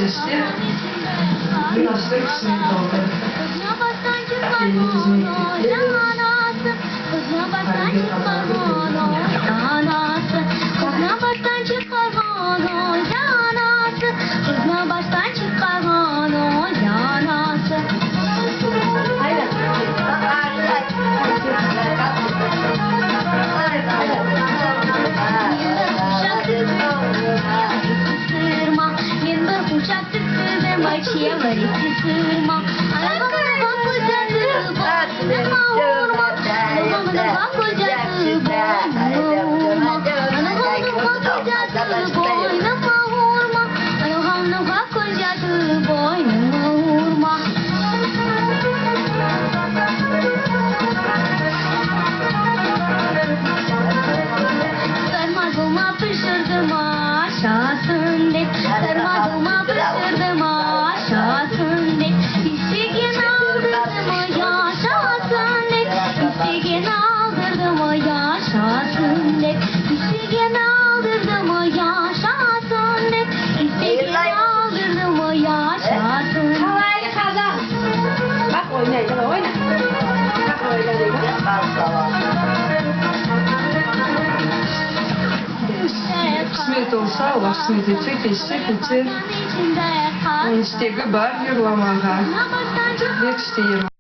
seste biraz da qısmet oldı. Kelin biz mektepte edik, ğalebe qazandıq, Qısmet olsa, Allah qısmet etse, keçse keter. Onıñ istegi bar yırlamağa. Bek istey.